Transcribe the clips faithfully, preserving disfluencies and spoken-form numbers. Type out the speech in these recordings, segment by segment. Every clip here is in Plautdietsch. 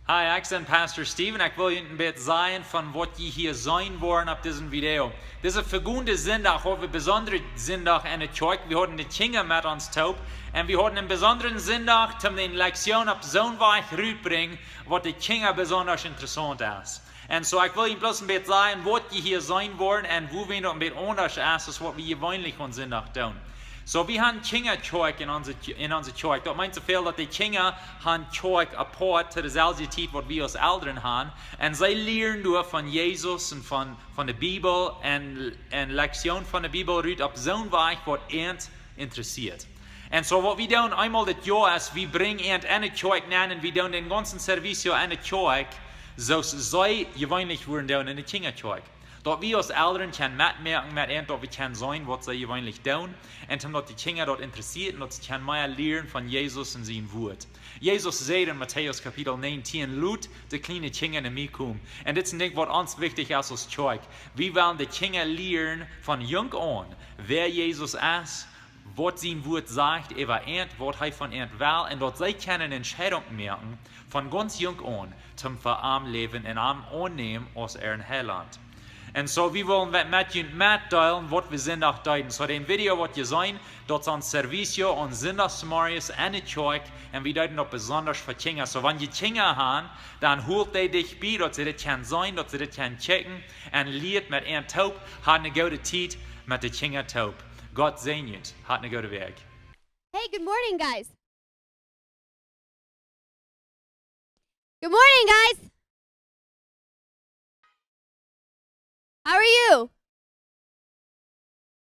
Hi, ekj sie Pastor Steven. Ekj well junt een bät sajen von waut jie hia seenen woaren opp disen Video. Dise vegonne Sindach haud wie een besondren Sindach enne Kjoakj. Wie hauden de Kjinja met ons toop. Un wie hauden een besondren Sindach, om de Lektion opp soon Wajch rutbrinjen, waut de Kjinja besonda interessaunt es. Un soo, ekj well junt bloos een bät sajen waut jie hia seenen woaren un woo wie daut een bät aundasch es, aus waut wie jeweenlich aun Sindach doonen. Soo, wie haben Kjinjakjoakj en onse, en onse Kjoakj. Daut meent soo väl daut de Kjinja haben Kjoakj apoat to deeselwje Tiet waut wie aus Elren haben. Un see lieren doa von Jesus un von, von de Bibel un, un Lektionen von de Bibel rut opp soon Wajch waut an interessieet. Un soo waut wie doonen eemol dit Joa es, wie brinjen an enne Kjoakj nenn un wie doonen dän gaunzen Servicio enne Kjoakj, soo aus see jeweenlich wudden doonen en de Kjinjakjoakj. Daut wie aus Elren kjennen metmoaken met an, daut wie kjennen seenen waut see jeweenlich doonen. Un om daut de Kjinja daut interessieet un daut see kjennen mea lieren von Jesus un sien Wuat. Jesus säd en Matäus Kapitel näajentieen: "Lot de kjliene Kjinja no mie komen." Un dit es een Dinkj waut ons wichtich es aus Kjoakj. Wie wellen de Kjinja lieren von junk aun, wäa Jesus es, waut sien Wuat sajcht äwa an, waut hee von an well, un daut see kjennen Entscheidungen moaken von gaunz junk aun, om fa am läwen un am aunnämen aus äaren Heilaunt. Un soo, wie wellen met, met junt metdeelen waut wie Sindach deeden. Soo, dän Video waut jie seenen, daut es ons Servicio aun Sindachsmorjes enne Kjoakj, un wie deeden daut besonda fa Kjinja. Soo, wan jie Kjinja haben, dan hoolt dee dicht bie, daut see dit kjennen seenen, daut see dit kjennen kjikjen, un lieet met an toop, hat eene goode Tiet met de Kjinja toop. Gott säajen junt, hat eene goode Wäakj. Hey, good morning, guys. Good morning, guys. How are you?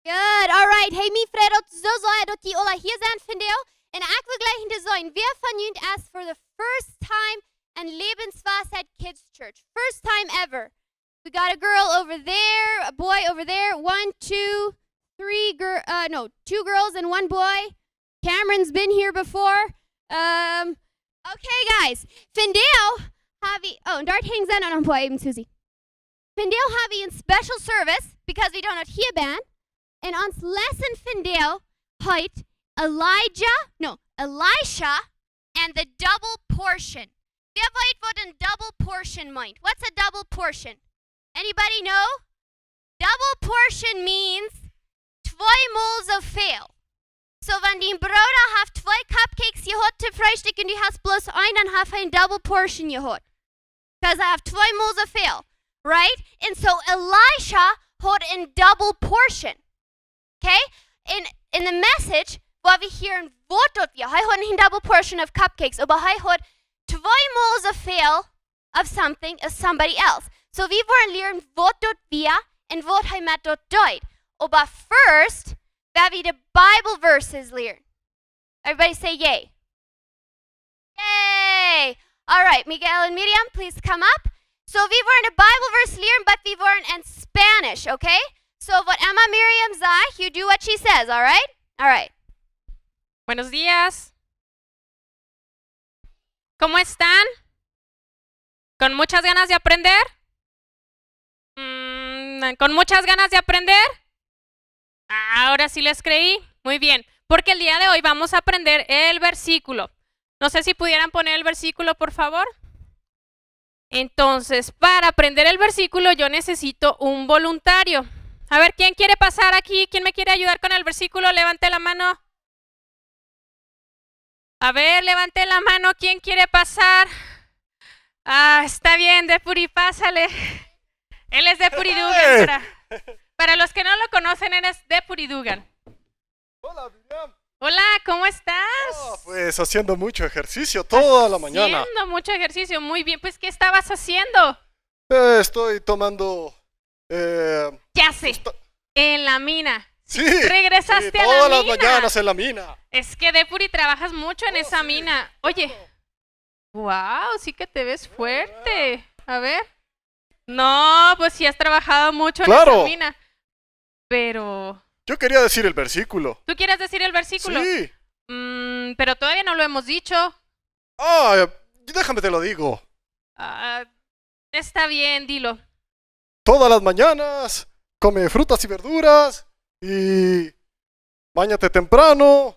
Good. All right. Hey, mie freit daut soo sea daut jie aula hia sent vondoag. Un ekj well jlikj to sajen, wäa von junt es for the first time en Lebensweisheit Kids Church? First time ever. We got a girl over there, a boy over there. One, two, three gir-, uh, no, two girls and one boy. Cameron's been here before. Um, okay, guys. Vondoag hab wie, oh, un doa hinjen sent noch een poa, äwen, Susie. Vondoag hab wie een special service, because wie doonen daut hia benn. Un ons lesson vondoag heet Elijah, no, Elisha and the double portion. Wäa weet waut een double portion meent? What's a double portion? Anybody know? Double portion means tweemol soo väl. Soo, wan dien Brooda haft twee Cupcakes jehaut to Freestikj un du hast bloos een, dan haft hee een double portion jehaut. 'Cause hee haft tweemol soo väl, right? Un soo Elisha haud een double portion. Okay? In, in the message, woa wie hieren waut daut wia. Hee haud nich een double portion of cupcakes, oba hee haud tweemol soo väl of something as somebody else. Soo, wie woaren lieren waut daut wia un waut hee met daut deed. Oba first, woa wie de Bible verses lieren. Everybody say yay. Yay! All right, Miguel and Miriam, please come up. Soo, wie woaren de Bible verse lieren, but wie woaren en Spanish, okay? Soo, waut emma Miriam sajcht, you do what she says, all right? All right. Buenos días. ¿Cómo están? ¿Con muchas ganas de aprender? Mm, ¿con muchas ganas de aprender? Ah, ahora sí les creí. Muy bien. Porque el día de hoy vamos a aprender el versículo. No sé si pudieran poner el versículo, por favor. Entonces, para aprender el versículo, yo necesito un voluntario. A ver, ¿quién quiere pasar aquí? ¿Quién me quiere ayudar con el versículo? Levante la mano. A ver, levante la mano, ¿quién quiere pasar? Ah, está bien, Deputy, pásale. Él es Deputy Dugan. Hey. Para, para los que no lo conocen, él es Deputy Dugan. Hola, Miriam. Hola, ¿cómo estás? Ah, pues haciendo mucho ejercicio toda la mañana. Haciendo mucho ejercicio, muy bien. Pues, ¿qué estabas haciendo? Eh, estoy tomando Eh, ya sé. Está... En la mina. Sí, regresaste a la mina. Sí, todas las mañanas en la mina. Es que, Deputy, trabajas mucho en esa mina. Oh, sí, claro. Oye. Wow, sí que te ves fuerte. A ver. No, pues sí has trabajado mucho en esa mina. Claro. Pero... Yo quería decir el versículo. ¿Tú quieres decir el versículo? Sí. Mm, pero todavía no lo hemos dicho. Ah, déjame te lo digo. Ah, está bien, dilo. Todas las mañanas come frutas y verduras y báñate temprano.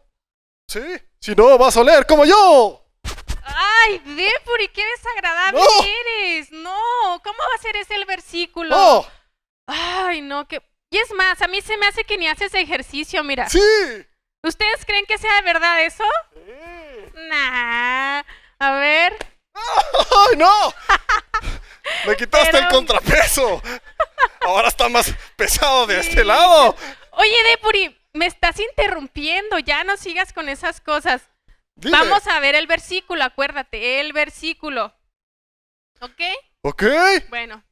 ¿Sí? Si no, vas a oler como yo. Ah, Ay, Deputy, qué desagradable eres. No. No, ¿cómo va a ser ese el versículo? No. Ay, no, que... Y es más, a mí se me hace que ni haces ejercicio, mira. Sí. ¿Ustedes creen que sea de verdad eso? Sí. Nah. A ver. ¡Ay, no! Me quitaste el contrapeso. Ahora está más pesado de este lado. Sí. Oye, Deputy, me estás interrumpiendo. Ya no sigas con esas cosas. Dime. Vamos a ver el versículo, acuérdate, el versículo. ¿Ok? Ok. Bueno,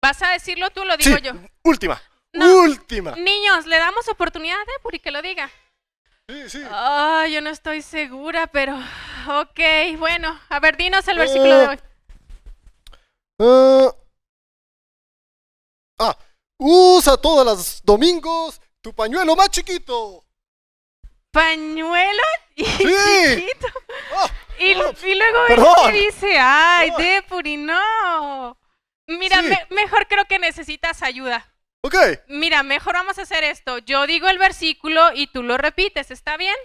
¿vas a decirlo tú o lo digo yo? Sí, última. No. Última. Niños, le damos oportunidad a Deputy que lo diga. Sí, sí. Ah, yo no estoy segura, pero... Ok, bueno. A ver, dinos el versículo de hoy. Ah, ah, usa todos los domingos tu pañuelo más chiquito. ¿Pañuelo? Y chiquito. Ah, y, ah, y luego él te dice, ay, Deputy, no. Mira, me-, mejor creo que necesitas ayuda. Ok. Mira, mejor vamos a hacer esto. Yo digo el versículo y tú lo repites, ¿está bien?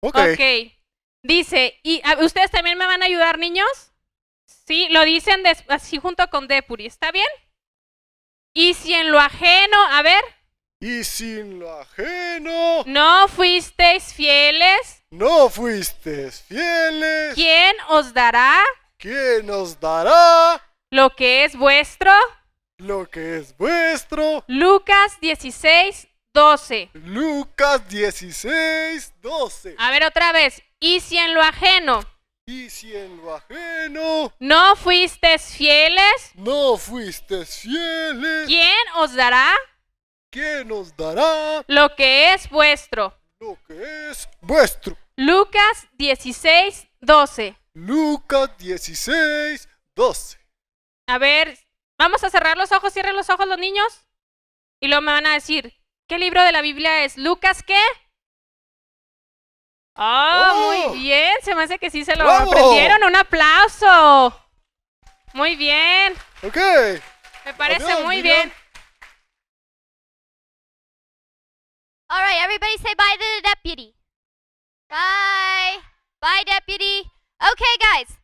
Ok. Ok. Dice, y, ah, ¿ustedes también me van a ayudar, niños? Sí, lo dicen des-, así junto con Deputy, ¿está bien? Y si en lo ajeno, a ver. Y si en lo ajeno. No fuisteis fieles. No fuisteis fieles. ¿Quién os dará? ¿Quién os dará? Lo que es vuestro. Lo que es vuestro. Lucas dieciséis doce. Lucas dieciséis doce. A ver otra vez. Y si en lo ajeno. Y si en lo ajeno. No fuisteis fieles. No fuisteis fieles. ¿Quién os dará? ¿Quién os dará? Lo que es vuestro. Lo que es vuestro. Lucas dieciséis doce. Lucas dieciséis doce. A ver, vamos a cerrar los ojos, cierren los ojos los niños. Y luego me van a decir, ¿qué libro de la Biblia es? ¿Lucas qué? Oh, muy bien, se me hace que sí se lo aprendieron. ¡Bravo! Un aplauso. Muy bien. Ok. Me parece muy bien. Adiós, niños. All right, everybody say bye to the deputy. Bye. Bye, deputy. Okay, guys.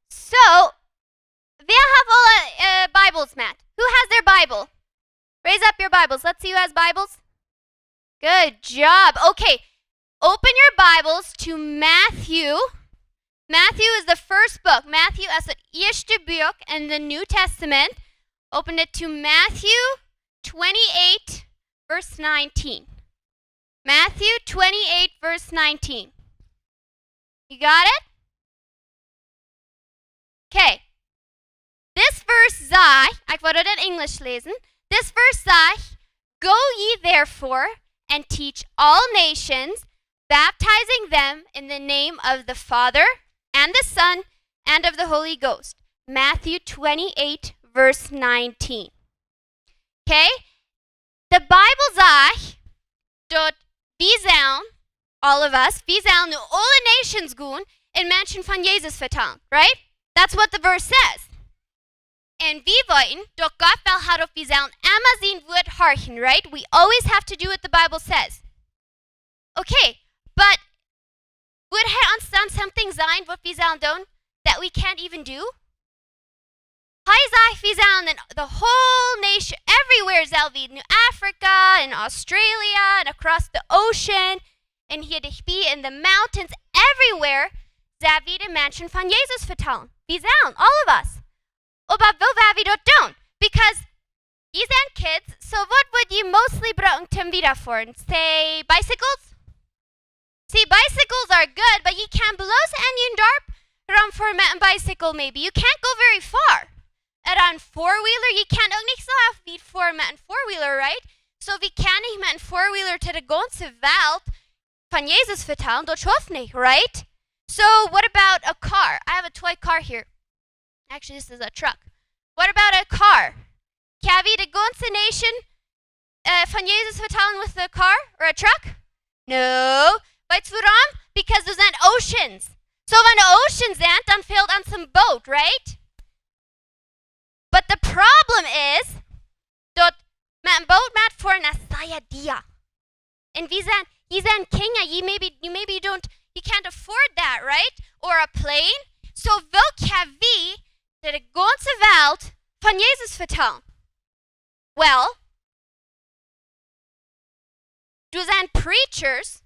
So, wer hat alle, äh, Bibles, Matt? Who has their Bible? Raise up your Bibles. Let's see who has Bibles. Good job. Okay. Open your Bibles to Matthew. Matthew is the first book. Matthew es daut ieeschte Buak in the New Testament. Open it to Matthew twenty-eight, verse nineteen. Matthew twenty-eight, verse nineteen. You got it? Okay. This verse sajcht, ekj woa daut en Enjlisch läsen. This verse sajcht, "Go ye therefore and teach all nations, baptizing them in the name of the Father and the Son and of the Holy Ghost." Matthew twenty-eight, verse nineteen. Okay? De Bibel sajcht daut wie sellen, all of us, wie sellen no alle nations gonen un Menschen von Jesus vetalen, right? That's what the verse says. Un wie weeten daut Gott well haben daut wie sellen emma sien Wuat horchen, right? We always have to do what the Bible says. Okay, but would hee ons dan something sajen waut wie sellen doonen that we can't even do? Hee sajcht, wie sellen in the whole nation, everywhere sell wie, New Africa and Australia and across the ocean and hia dichtbie in the mountains, everywhere sell wie de Menschen von Jesus vetalen. Wie sellen, all of us. Oba woo woa wie daut doonen? Because you sent kids, so waut would you mostly brucken toom wieda foaren? Say bicycles? See, bicycles are good, but you can't blows en jun Darp rom foaren met een bicycle, maybe. You can't go very far. En een four-wheeler, you can't uk nich soo wiet foaren met een four-wheeler, right? So, wie kjennen nich met een four-wheeler to de gaunze Welt von Jesus vetalen, daut schauft nich, right? So, what about a car? I have a toy car here. Actually, this is a truck. What about a car? Can we de gaunze nation, uh, von Jesus vetalen with a car or a truck? No. Weetst wuarom? Because those aren't oceans. So, wan doa oceans sent, dan fält ons een Boot, right? But the problem is, daut met een Boot met foaren es sea dia. Un wie sent, jie sent Kjinja, jie maybe, you maybe don't, you can't afford that, right? Or a plane. So, woo kjenn wie de gaunze Welt von Jesus vetalen? Well, doa sent preachers,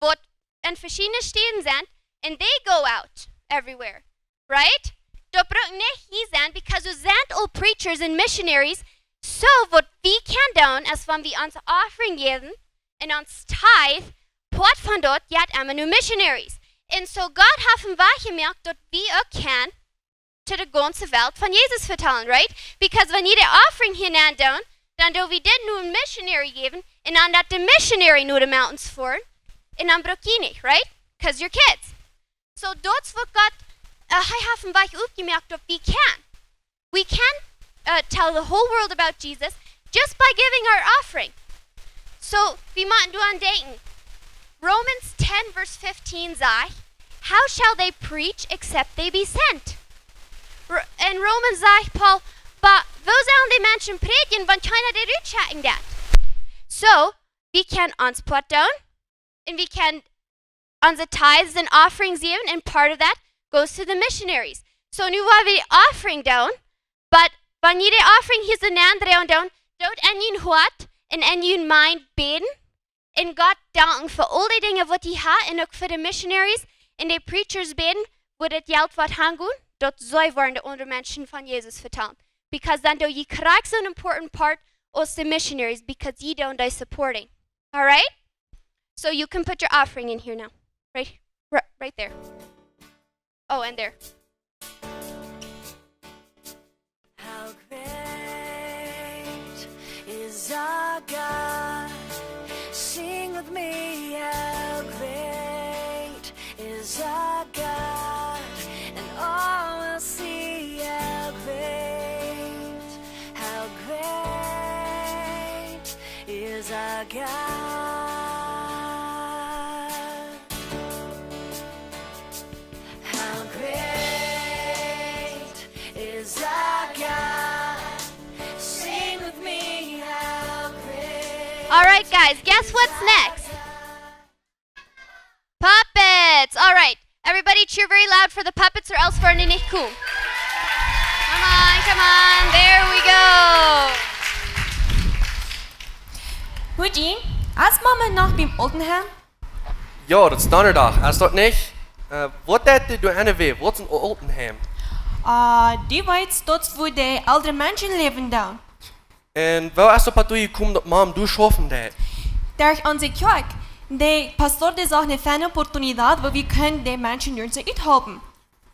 waut en veschiedne Städen sent, and they go out everywhere, right? Daut brukt nich hia sennen, because doa sent aul preachers and missionaries. So, waut wie kjennen doonen, es wan wie ons offering jäwen un ons tithe, Poat von daut jeit emma no missionaries. Un so Gott haft een Wajch jemoakt, daut wie uk kjennen to de gaunze Welt von Jesus vetalen, right? Because wan jie de offering hia nenn doonen, dan doo wie dit no een missionary jäwen, un dan daut de missionary no de mountains foaren, un dan bruck jie nich, right? 'Cause you're kids. So daut es waut Gott, uh, hee haft een Wajch oppjemoakt, daut wie kjennen. We can, uh, tell the whole world about Jesus just by giving our offering. So, wie motten doaraun denkjen. Romans ten verse fifteen sajcht, "How shall they preach except they be sent?" Ro-, en Romans sajcht Paul, "Oba woo sellen de Menschen prädjen, wan kjeena dee rutschekjen deit?" So, wie kjennen ons Poat doonen, un wie kjennen onse tithes and offerings jäwen, and part of that goes to the missionaries. So nu woa wie de offering doonen, but wan jie de offering hia soo nenn droagen doonen, doot en jun Hoat un en jun mind bäden, un Gott danken fa aul de Dinja waut jie haben, un uk fa de missionaries un de preachers bäden, wua daut Jelt woat hangonen, daut see woaren de aundre Menschen von Jesus vetalen. Because dan doo jie krakjt soon important part aus de missionaries, because jie doonen dee supporting. All right? So you can put your offering in here now. Right, ri-, right there. Oh, and there. How great is our God. Sing with me, how great is our God, and all will see how great, how great is our God. How great is our God. Sing with me, how great. All right, guys, guess what's next? Puppets! All right. Everybody cheer very loud for the puppets or else woaren dee nich komen. Come on, come on. There we go. Eugene, es Mama noch biem Altenheim? Jo, daut es Donnadach. Es daut nich? Äh, waut deit dee doa enne Wäaj? Waut es een Altenheim? Äh, dee wia daut, wua de elre Menschen läwen doonen. Un woo es daut doahan jekomen, daut Mam doa schaufen deit? Derch onse Kjoakj. De Pastor, dee sach ne feine Opportunität, wua wie kunnen de Menschen doa soo uthalpen.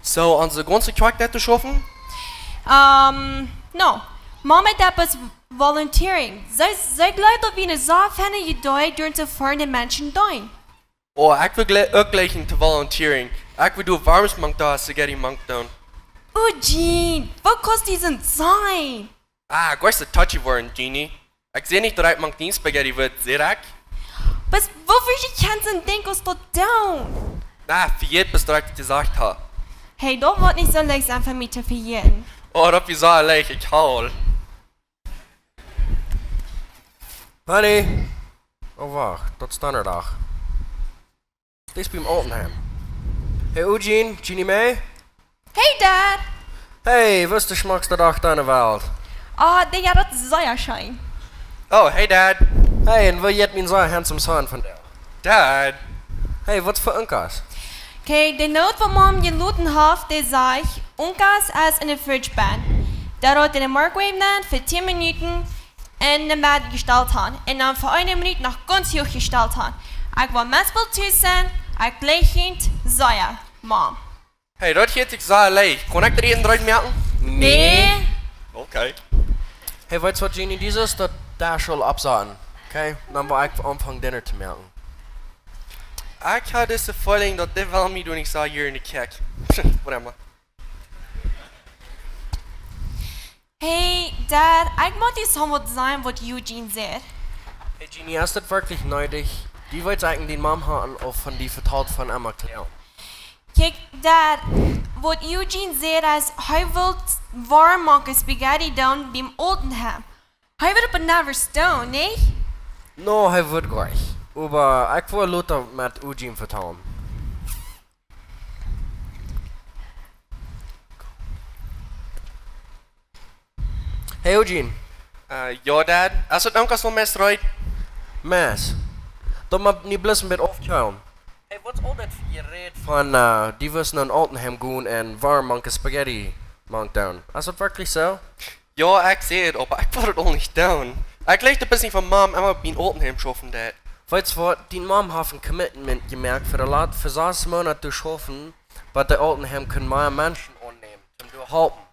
So, onse gaunze Kjoakj deit doa schaufen? Ähm, no. Mam deit bloos volunteering. See, see jleeft, daut wie ne sea feine Idee haben, doa soo fa de Menschen doonen. Oh, ekj well jle-, uk jlikjen to volunteering. Ekj well doa Warmsmankj doonen, Spaghetti Mankj doonen. Eugene, waut kost dee sent sennen? Ah, du best soo touchy woaren, Jeannie. Ekj sie nich direkt mank dien Spaghetti woat, sie ekj? Waut, woo woascht du kjennen soon Dinkj aus daut doonen? Na, vejät bloos daut ekj daut jesajcht hab. Hey, daut woat nich soo leicht sennen fa mie to vejäten. Oh, daut es soo leicht, ekj haul. Honey. Oh, wacht, daut es Donnadach. Dee es biem Altenheim. Hey, Eugene, Jeannie Mae? Hey, Dad! Hey, waut es de schmockste Dach enne Welt? Ah, dee, jo, daut es sea scheen. Oh, hey, Dad. Hey, un woo jeit mien sea handsome son vondoag? Dad. Hey, waut fa Unkas? Okay, de Noot, waut Mam jeloten haft, dee sajcht, Unkas es enne fridge benn. Daut haft dee enne microwave nenn fa tieen Minuten un dan wada jestalt han. Un dan fa eene Minut noch gaunz huach jestalt han. Ekj woa meist boolt tus sennen, ekj jlikj daut sea, Mam. Hey, daut jeit sikj sea leicht. Kaun ekj daut Äten rutmoaken? Nä. Okay. Hey, weetst waut, Jeannie, dee es daut doa aul oppsaten. Okay? Dan woa ekj aunfangen Dinner to moaken. Ekj hab dise feeling daut dee well mie doa nich soo hieren enne Kjäakj. Whatever. Hey, Dad, ekj mott die waut sajen waut Eugene säd. Hey, Jeannie, es daut werkjlich needich? Du weetst eejentlich, dien Mam haud aul von die vetalt von Emma Clown. Kjikj, Dad, waut Eugene säd es, hee well Warmsmankj Spaghetti doonen biem Altenheim. Hee woat opp een never stone, nich? No, hee woat jlikj. Oba ekj woa lota met Eugene vetalen. Hey Eugene. Äh, jo, Dad. Hast du noch was von Mess reed? Mess. Doch mau nich bloos een bät aufkjelen. Hey, waut es aul daut Jerät von, äh, du wurscht no een Altenheim gonen un woa mank Spaghetti mank doonen? Es daut werkjlich soo? Jo, ekj säd daut, oba ekj wull daut uk nich doonen. Ekj leew daut bloos nich von Mom emma bie een Altenheim schaufen deit. Weetst waut, dien Mom haft een Commitment jemoakt fa de lat-, fa sas Moonat to schaufen, waut de Altenheim kaun mea Menschen aunnämen, om to halpen.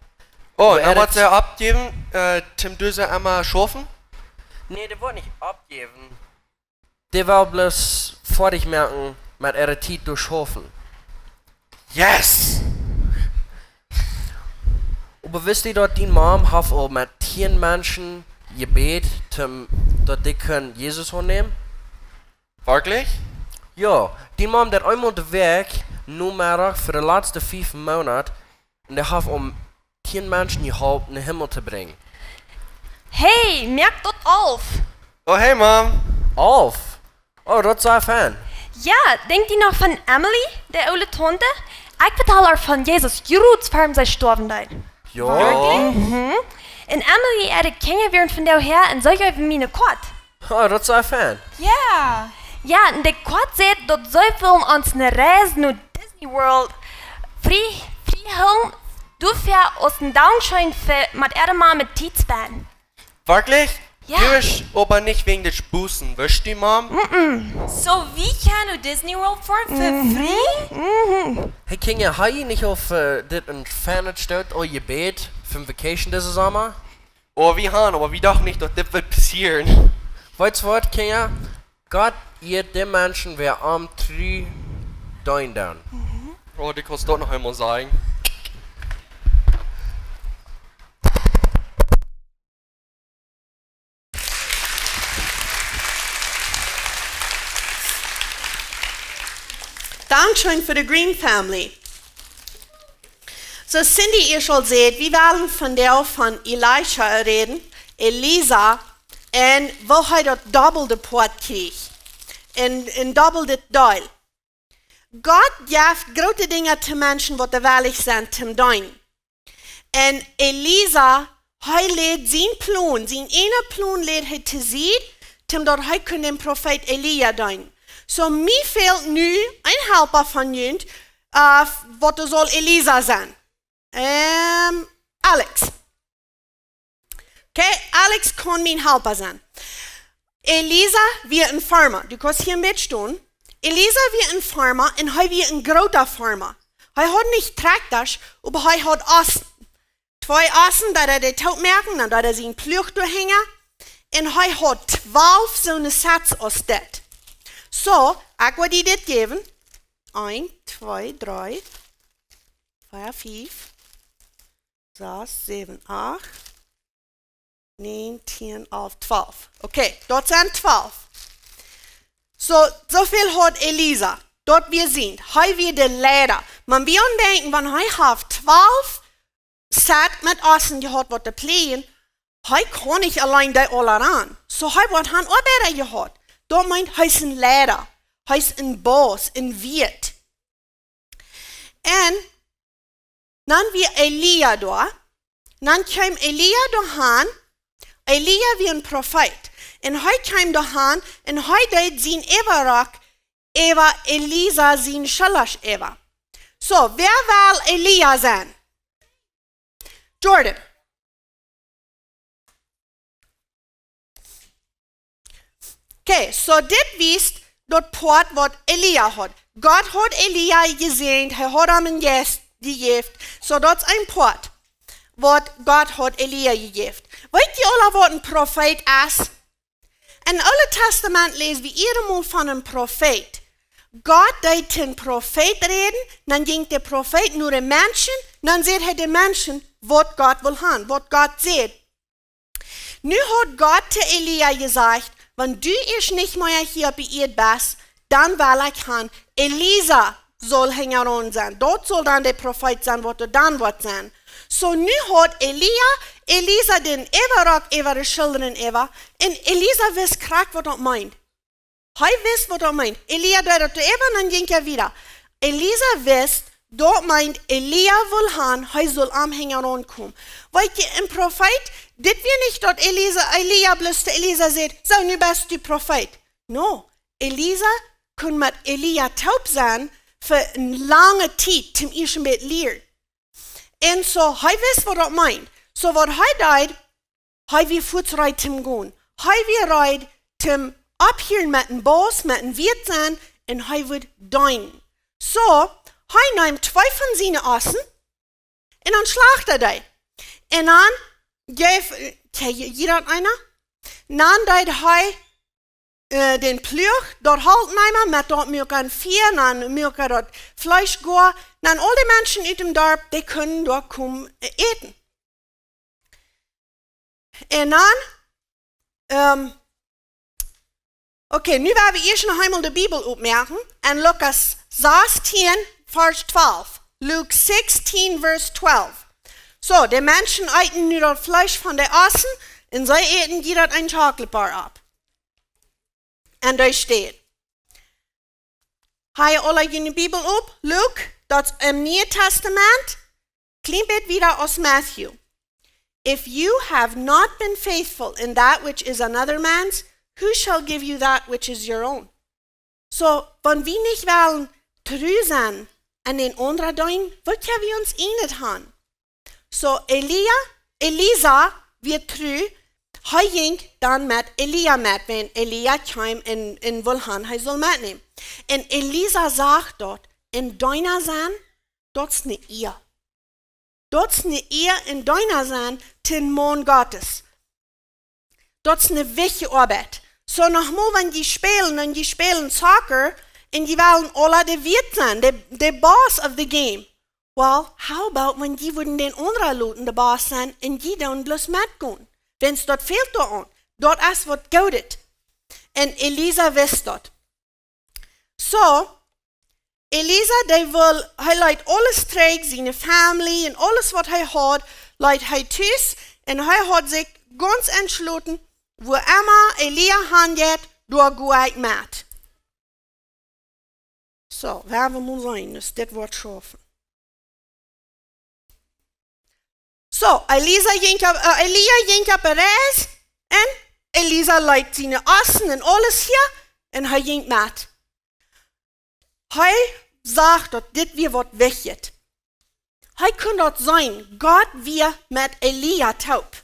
Oh, oba nu woat see oppjäwen, äh, om doa emma schaufen? Nä, dee woat nich oppjäwen. Dee well bloos foadich moaken met äare Tiet to schaufen. Yes! Oba wist du daut dien Mom haft aul met tieen Menschen jebät, om daut dee kunnen Jesus aunnämen? Werkjlich? Jo, dien Mom deit eemol de Wäakj, Nomeddach fa de latste fief Moonat, un dee haft aul tieen Menschen jeholpen no Himmel to brinjen. Hey, moak daut Alf. Oh, hey, Mom. Alf? Oh, daut es fein. Jo, denkjst du noch von Emily, de oole Taunte? Ekj vetal äa von Jesus, jrod ver see stoawen deed. Jo. Jo. Mhm. Un Emily äare Kjinja wieren von doa häa un see jeef mie eene Koat. Oh, daut es fein. Jo. Jo, un de Koat sajcht daut see wellen ons eene Reis no Disney World frie, frie hoolen, doafäa aus een Dankscheen fa met äare Mom Tiet spenden. Werkjlich? Jo. Du wurscht oba nich wäajen dän Spos, wurscht du, Mom? Mm-mm. So, wie kjenn wie no Disney World foaren fa frie? Mhm. Hey, Kjinja, hab jie nich aul, äh, dit een feinet Stoot aul jebät fa Vacation disen Somma? Oh, wie haben, oba wie dochten nich, daut dit wudd passieren. Weetst waut, Kjinja? Gott ieet dee Menschen, waut am tru deenen. Oh, du kaust daut noch eemol sajen. Dankscheen fa de Green Family. Soo, Cindy, jie sellen seenen, wie wellen vondoag von Elisha räden, Elisa, un woo hee daut dobbelde Poat kjrieech. Un, un dobbelde Deel. Gott jeft groote Dinja to Menschen, waut dee wellich sent to deenen. Un Elisa, hee läd sien Plon, sien eenen Plon läd hee to Sied, om daut hee kunn dän Profeet Elia deenen. Soo, mie fält nu een Halpa von junt, äh, waut daut saul Elisa sennen. Ähm, Alex. Okay, Alex kaun mien Halpa sennen. Elisa wia een Farma. Du kaust hia een bät stonen. Elisa wia een Farma un hee wia een groota Farma. Hee haud nich Trakjtasch, oba hee haud Ossen. Twee Ossen, daut hee dee toopmoaken, dan daut hee sien Pluach doahinja. Un hee haud twalf soone Sets aus dit. Soo, ekj woa die dit jäwen. Eent, twee, dree, vea, fief, sas, säwen, acht, näajen, tieen, alf, twalf. Okay, daut sent twalf. Soo, soo väl haud Elisa. Daut wia sien. Hee wia de Leida. Mau wie aun denkjen, wan hee haft twalf Set met Ossen jehaut, waut to pläajen, hee kaun nich auleen dee aula rannen. Soo, hee woat han Oabeida jehaut. Daut meent, hee es een Leida. Hee es een Baus, een Wieet. Un dan wia Elia doa. Dan kjeem Elia doa han. Elia wia een Profeet. Un hee kjeem doa han un hee deed sien Äwarock äwa Elisa sien Schullasch äwa. Soo, wäa well Elia sennen? Jordan. Okay, soo dit wiest daut Poat, waut Elia haud. Gott haud Elia jesäajent, hee haud am een Jeist jejäft. Soo daut es een Poat, waut Gott haud Elia jejäft. Weet jie aula, waut een Profeet es? Em Oolen Tastament läs wie eenjemol von een Profeet. Gott deed to een Profeet räden, dan jinkj de Profeet no de Menschen, dan säd hee de Menschen, waut Gott well han, waut Gott säd. Nu haud Gott to Elia jesajcht: Wan du ieescht nich mea hia opp de Ieed best, dan well ekj han, Elisa saul hinjaraun sennen. Daut saul dan de Profeet sennen, waut doa dan woat sennen. Soo, nu haud Elia, Elisa dän Äwarock äwa de Schullren äwa, un Elisa wist krakjt, waut daut meent. Hee wist, waut daut meent. Elia deed daut äwa un dan jinkj hee wieda. Elisa wist, Daut meent, Elia wull han, hee sull am hinjaraun komen. Weet jie, een Profeet, dit wia nich daut Elisa, Elia bloos to Elisa säd: "Soo, nu best du Profeet." No, Elisa kunn met Elia toop sennen fa eene lange Tiet, toom ieeschten bät lieren. Un soo, hee wist, waut daut meent. Soo, waut hee deed, hee wia fuaz reed toom gonen. Hee wia reed toom opphieren met een Boss, met een Wieet sennen, un hee wudd deenen. Soo, hee neem twee von siene Ossen un dan schlacht hee dee. Un dan jeef, äh, kjikj, hia daut eena. Dan deed hee, äh, dän Pluach, daut Holt nämen, met daut muak hee een Fia, dan muak hee daut Fleesch goa, dan aul de Menschen ut däm Darp, dee kunnen doa komen, äh, äten. Un dan, ähm, okay, nu woa wie ieescht noch eemol de Bibel opmoaken. En Lukas sastieen, Varsch twalf. Luke sixteen, verse twelve. Soo, de Menschen eeten nu daut Fleesch von de Ossen un see äten jiedet een Chocolate Bar opp. En doa steit. Hab jie aula june Bibel op? Luke, daut es em Nieen Tastament, kjlien bät wieda aus Matthew. "If you have not been faithful in that which is another man's, who shall give you that which is your own?" Soo, wan wie nich wellen tru sennen aun dän aundren, dan, waut kjenn wie ons eenet han? Soo, Elia, Elisa wia tru, hee jinkj dan met Elia met, wan Elia kjeem un, un wull han, hee sull metnämen. Un Elisa sach daut, een Deena sennen, daut es ne Ea. Daut es ne Ea, een Deena sennen toom Maun Gottes. Daut es ne wichtje Oabeit. Soo, noch mol, wan jie spälen, un jie spälen Soccer, un jie wellen aula de Wieet sennen, de, de boss of the game. Well, how about wan jie wudden dän aundren loten de boss sennen un jie dan bloos metgonen? Wan daut fält doa aun, daut es waut Goodet. Un Elisa wist daut. Soo, Elisa, dee wull, hee leet aules trigj, siene Family un aules waut hee haud, leet hee tus, un hee haud sikj gaunz entschloten, wua emma Elia han jeit, doa go ekj met. Soo, woa wie mol seenen, aus dit woat schaufen. Soo, Elisa jinkj opp, äh, Elia jinkj opp Reis un Elisa leet siene Ossen un aules hia un hee jinkj met. Hee sach daut dit wia waut Wichtjet. Hee kunn daut seenen, Gott wia met Elia toop.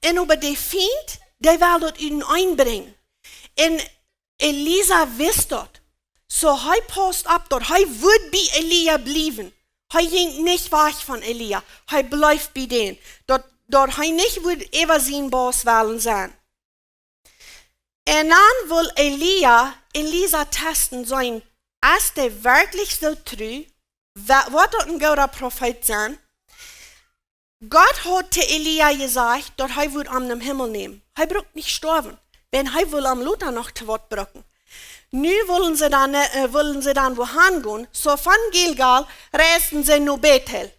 Un oba de Fient, dee wull daut uteneen brinjen. Un Elisa wist daut. Soo hee pausst opp daut hee wudd bie Elia bliewen. Hee jinkj nich wajch von Elia. Hee bleef bie dän. Daut, daut hee nich wudd äwa sien Boss wellen sennen. Un dan wull Elia, Elisa tasten, seenen, es dee werkjlich soo tru? Wa-, woat daut een gooda Profeet sennen? Gott haud to Elia jesajcht, daut hee wudd am nom Himmel nämen. Hee brukt nich stoawen, wan hee wull am lota noch to waut brucken. Nu wullen see dan, äh, wullen see dan wua han gonen. Soo von Gilgal reisden see no Bethel.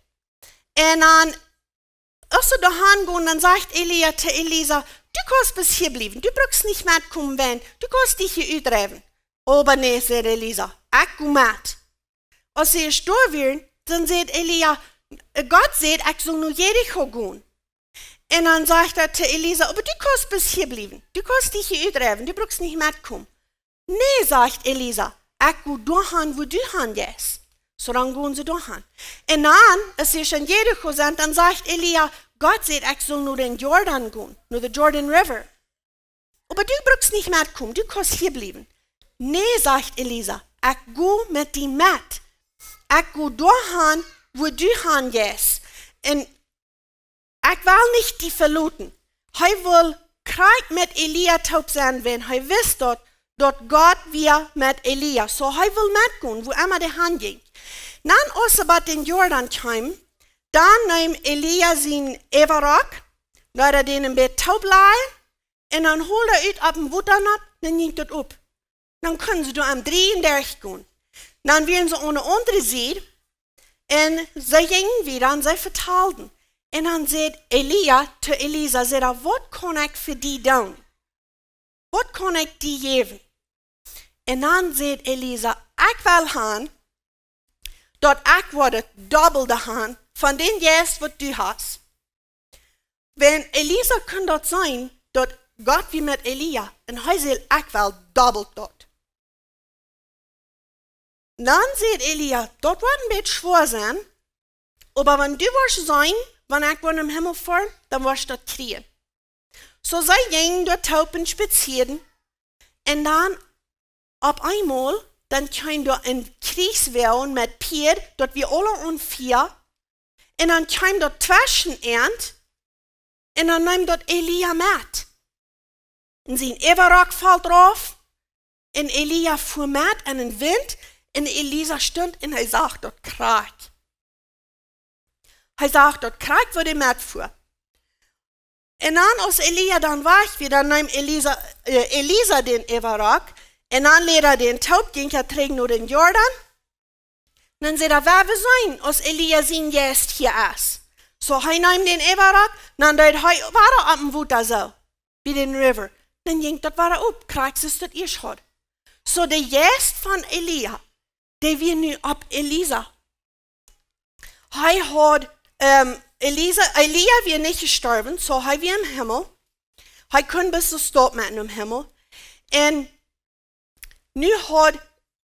Un dan, aus see doa han gonen, dan sajcht Elia to Elisa: "Du kaust bloos hia bliewen, du brukst nich metkomen, wan, du kaust die hia utdriewen." "Oba nä," säd Elisa, "ekj go met." Aus see doa wieren, dan säd Elia, äh, Gott säd, ekj sull no Jericho gonen. Un dan sajcht hee to Elisa: "Oba du kaust bloos hia bliewen. Du kaust die hia utdriewen, du brukst nich metkomen." "Nä," sajcht Elisa, "ekj go doa han, wua du han jeist." Soo dan gonen see doa han. Un dan, aus see en Jericho sent, dan sajcht Elia: "Gott säd, ekj sull no dän Jordan gonen, no de Jordan River. Oba du brukst nich metkomen, du kaust hia bliewen." "Nä," sajcht Elisa, "ekj go met die met. Ekj go doa han, wua du han jeist. Un ekj well nich die veloten." Hee wull krakjt met Elia toop sennen, wan hee wist daut, daut Gott wia met Elia. Soo hee wull metgonen, wua emma dee han jinkj. Dan, aus see bie dän Jordan kjeemen, dan neem Elia sienen Äwarock, leet dän een bät toop lajen, un dan hold hee ut opp een Wota nopp, dan jinkj daut op. Dan kunnen see doa aum dreien derchgonen. Dan wieren see aun de aundre Sied un see jinjen wieda un see vetalden. Un dan säd Elia to Elisa, säd hee: "Waut kaun ekj fa die doonen? Waut kaun ekj die jäwen?" Un dan säd Elisa: "Ekj well han, daut ekj woa daut Dobbelde han von dän Jeist waut du hast. Wan Elisa kunn daut seenen, daut Gott wia met Elia, un hee säd: "Ekj well dobbelt daut." Dan säd Elia: "Daut woat een bät schwoa sennen, oba wan du woascht seenen, wan ekj woa nom Himmel foaren, dan woascht du daut kjrieen." Soo see jinjen doa toop un spazieeden, un dan opp eemol, dan kjeem doa een Kjrieechswoagen met Pieed, daut wia aula aun Fia, un dan kjeem daut tweschen an, un dan neem daut Elia met. Un sien Äwarock foll rauf, un Elia fua met en dän Wint, un Elisa stunt un hee sach daut krakjt. Hee sach daut krakjt, woo dee metfua. Un dan, aus Elia dan wajch wia, dan neem Elisa, äh, Elisa dän Äwarock, un dan läd hee dän toop, jinkj hee trigj no dän Jordan. Dan säd hee: "Woa wie seenen aus Elia sien Jeist hia es." Soo hee neem dän Äwarock, dan deed hee wada opp dän Wota soo, bie dän River. Dan jinkj daut wada op, krakjt soo aus daut ieescht haud. Soo de Jeist von Elia, dee wia nu opp Elisa. Hee haud, ähm, Elisa, Elia wia nich jestorwen, soo hee wia em Himmel. Hee kunn bat de Staut met nom Himmel. Un nu haud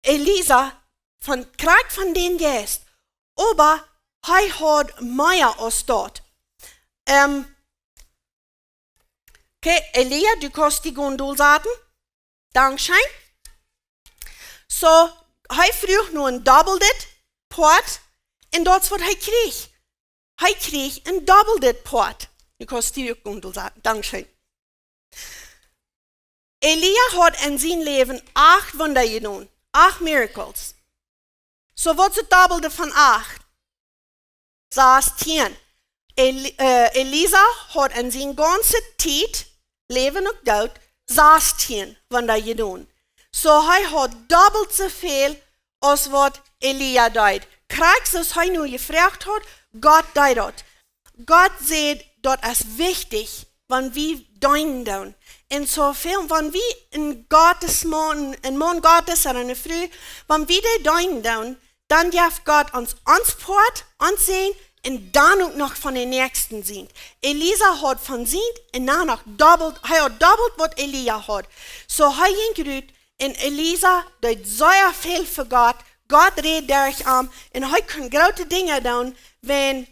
Elisa von, krakjt von dän Jeist, oba hee haud mea aus daut. Ähm, okay, Elia, du kaust die gonen dolsaten. Dankscheen. Soo, hee fruach no een dobbeldet Poat, un daut es waut hee kjrieech. Hee kjrieech een dobbeldet Poat. Du kaust die uk gonen dolsaten. Dankscheen. Elia haud en sien Läwen acht Wunda jedonen, acht miracles. Soo, waut es daut dobbelde von acht? Sastieen. Eli-, äh, Elisa haud en sien gaunze Tiet, Läwen uk Doot, sastieen Wunda jedonen. Soo, hee haud dobbelt soo väl aus waut Elia deed. Krakjt soo aus hee nu jefroacht haud, Gott deed daut. Gott säd, daut es wichtich, wan wie deenen doonen. Un soo väl, wan wie een Gottesmaun, een Maun Gottes ooda eene Fru, wan wie dee deenen doonen, dan jeft Gott ons ons Poat, ons Säajen, un dan uk noch von dän Näakjsten sient. Elisa haud von sient un dan noch dobbelt, hee haud dobbelt waut Elia haud. Soo hee jinkj rut un Elisa deed sea väl fa Gott. Gott räd derch am un hee kunn groote Dinja doonen, wan,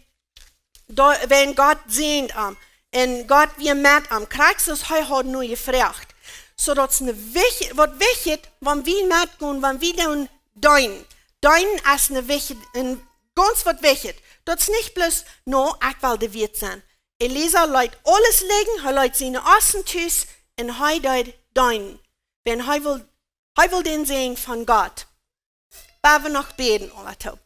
do-, wan Gott säajend am. Un Gott wia met am. Krakjt soo aus hee haud nu jefroacht. Soo daut es een wich-, waut wichtich, wan wie metgonen, wan wie doonen deenen. Deenen es een wichtich, een gaunz waut wichtich. Daut es nich bloos, no, ekj well de Wieet sennen. Elisa leet aules lijen, hee leet siene Ossen tus un hee deed deenen. Wan hee wull, hee wull dän Säajen von Gott. Woa wie noch bäden, aula toop.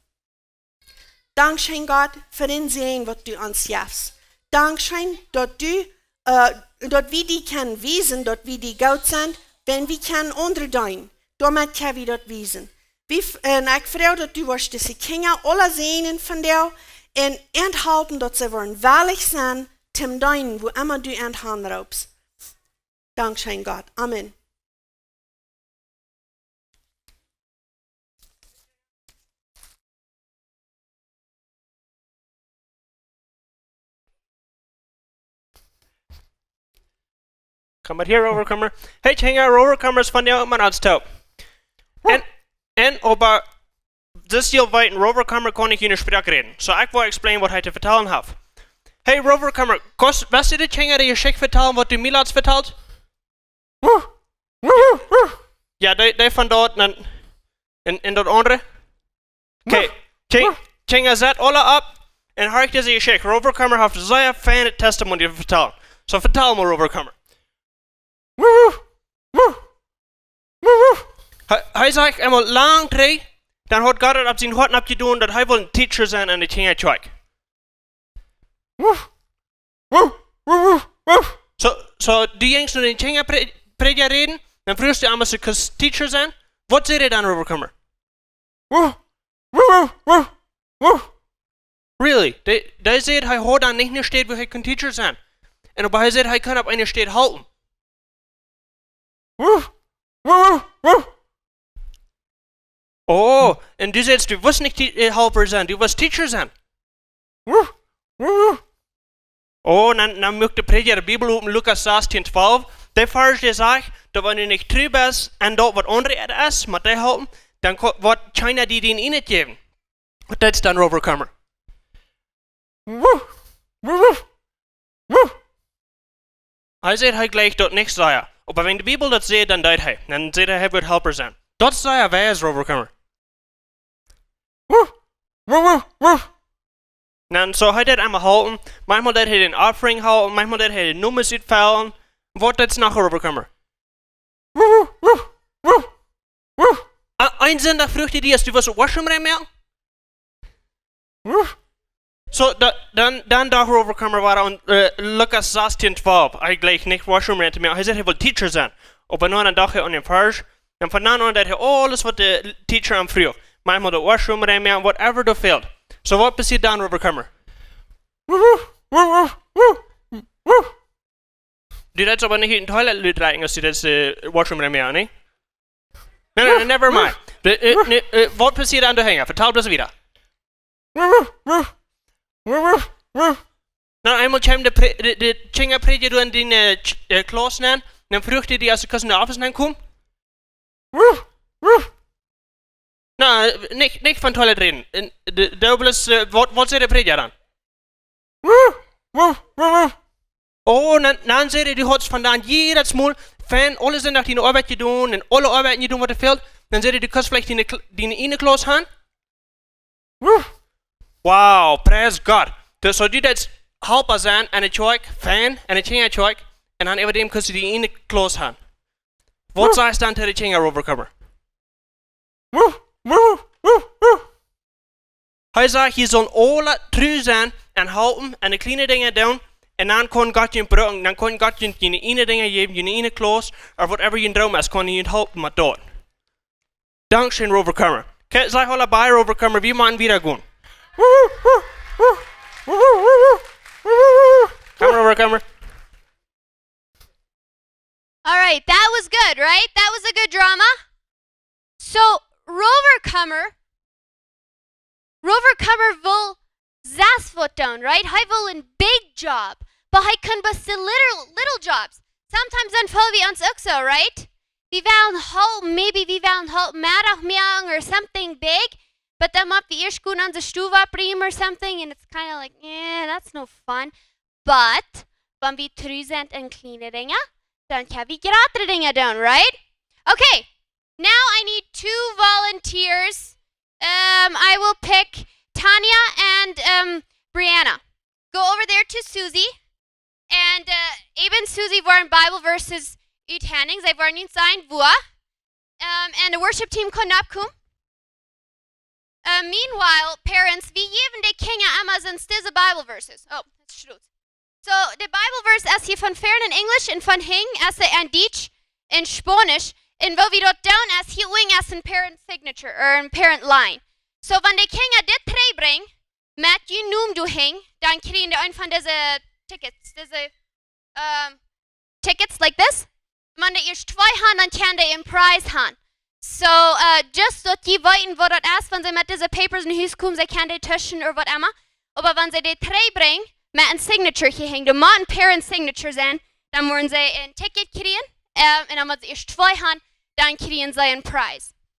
Dankscheen, Gott, fa dän Säajen, waut du ons jefst. Dankscheen, daut du, äh, daut wie die kjennen wiesen, daut wie die goot sent, wan wie kjennen aundre deenen. Doamet kjenn wie daut wiesen. Wie f-, un ekj froag, daut du woascht dise Kjinja aula säajnen vondoag un an halpen, daut see woaren wellich sennen, toom deenen, wua emma du an hanroopst. Dankscheen, Gott. Amen. Come out here, Rovercomer. Hey, Kjinja, Rovercomer es vondoag met ons toop. Un, un oba, daut jie weeten, Rovercomer kaun nich june Sproak räden. Soo, ekj woa explain waut hee to vetalen haft. Hey, Rovercomer, kaust, west du de Kjinja de Jeschicht vetalen, waut du mie latst vetalt? Jo, dee, dee von doa un, un, un daut aundre. Okay, Kjinj-, Kjinja, set aula opp un horcht dise Jeschicht. Rovercomer haft sea feine Testimony to vetalen. Soo, vetal mol, Rovercomer. Hee, hee sajcht eemol lang trigj, dan haud Gott daut opp sien Hoat oppjedonen, daut hee wull een Teacher sennen en de Kjinjakjoakj. Soo, soo, du jinjst no dän Kjinjaprädja räden, dan fruachst du am, aus du kaust Teacher sennen. Waut säd hee dan, Rovercomer? Really? Dee, dee säd, hee haud dan nich ne Städ, wua hee kunn Teacher sennen. Un oba hee säd, hee kunn opp eene Städ halpen. Oh, un du sajchst, du wust nich Te-, äh, Helper sennen, du wust Teacher sennen. Wuff, wuff, wuff. Oh, dan, dan muak de Prädja de Bibel op en Lukas sastieen twalf. Dee Varsch, dee sajcht, daut wan du nich tru best aun daut, waut aundre es, met dee halpen, dan ko-, woat kjeena die dän Enj jäwen. Waut deist dan, Rover Comer? Wuff, wuff, wuff, wuff. Hee sajcht, hee jleicht daut nich sea. Oba wan de Bibel daut sajcht, dan deed hee. Dan sajcht hee, hee wudd Helper sennen. Daut es sea wies, Rover Comer. Wuff, wuff, wuff, wuff. Dan soo, hee deed emma halpen. Maunchmol deed hee dän Offering hoolen, maunchmol deed hee de Nummasch utfellen. Waut deist noch, Rover Comer? Wuff, wuff, wuff, wuff, wuff. A-, een Sindach fruach hee die, aus du wust Washroom rein moaken. Wuff. Soo, da-, dan, dan docht Rover Comer wada aun, äh, Lukas sastieen twalf. Hee jleicht nich Washroom rein to moaken. Hee sajcht, hee well Teacher sennen. Oba nu, dan docht hee aun dän Varsch. Un von dan aun deed hee aules, waut de Teacher am fruach. Maunchmol de Washroom rein moaken, whatever doa fält. Soo, waut passieet dan, Rover Comer? Wuff, wuff, wuff, wuff, wuff. Du deist oba nich ut dän Toilet lud rieekjen, aus du daut, äh, Washroom rein moakst, nä? Nä, nä, nä, never mind. De, äh, nä, äh, waut passieet dan doa hinjen? Vetal daut wieda. Na, eemol kjeem de Prä-, de, de Kjinjaprädja doa en dee, äh, Kj-, äh, Klauss nenn, dan fruach hee die, aus du kaust en de Office nenn komen. Na, nich, nich von Toilet räden. En de, de, bloos, äh, waut, waut säd de Prädja dan? Oh, dan, dan säd hee, du hast von dan jiedet Mol, von aule Sindach diene Oabeit jedonen un aule Oabeit jedonen, waut doa fält. Dan säd hee, du kaust veleicht diene Kl-, diene eene Klauss han. Wow, praise God. Dus soo du deist Halpa sennen aun de Kjoakj, fein, aun de Kjinjakjoakj, un dan äwa däm kaust du diene eene Klauss han. Waut sajchst dan to de Kjinja, Rover Comer? Hee sajcht, jie sellen aula tru sennen un halpen un de kjliene Dinja doonen, un dan kaun Gott junt brucken, dan kaun Gott junt june eene Dinja jäwen, june eene Klauss, or whatever jun Droom es, kaun hee junt halpen met daut. Dankscheen, Rover Comer. Kje-, saj aula bie, Rover Comer, wie motten wieda gonen. Come, Rover Comer. All right, that was good, right? That was a good drama. So, Rover Comer, Rover Comer well sest waut doonen, right? Hee well a big job, but hee kaun bloos de little, little jobs. Sometimes dan feel wie ons uk soo, right? Wie wellen halpen, maybe wie wellen halpen Meddach moaken or something big, but dan mott wie ieescht gonen onse Stow oppriemen or something, and it's kinda like, eh, that's no fun. But wan wie tru sent en kjliene Dinja, dan kjenn wie jratre Dinja doonen, right? Okay, now I need two volunteers. Um, I will pick Tanya and, um, Brianna. Go over there to Susie. And, uh, even Susie woaren Bible verses uthanjen. See woaren junt sajen wua. Um, and the worship team kaun nopp komen. Uh, meanwhile, parents, wie jäwen de Kjinja emma soo dise Bible verses. Oh, daut es schlot. So, de Bible verse es hia von väaren en Enjlisch un von hinjen es hee en Dietsch un Spaunisch. Un woo wie daut doonen es hia unjen es een parent signature or een parent line. So, wan de Kjinja dit trigj brinjen, met jun Nomen doa hinjen, dan kjrieen dee eent von dise Tickets, dise, um, tickets like this. Wan dee ieescht twee han, dan kjenn dee een Prize han. So, uh, just daut jie weeten waut daut es, wan see met dise Papers no Hus komen, see kjennen dee tuschen or whatever. Oba wan see dee trigj brinjen, met een signature hia hinjen, doa mott een parent signature sennen, dan woaren see een Ticket kjrieen, um, un wan see ieescht twee han, dan kjrieen see een Prize.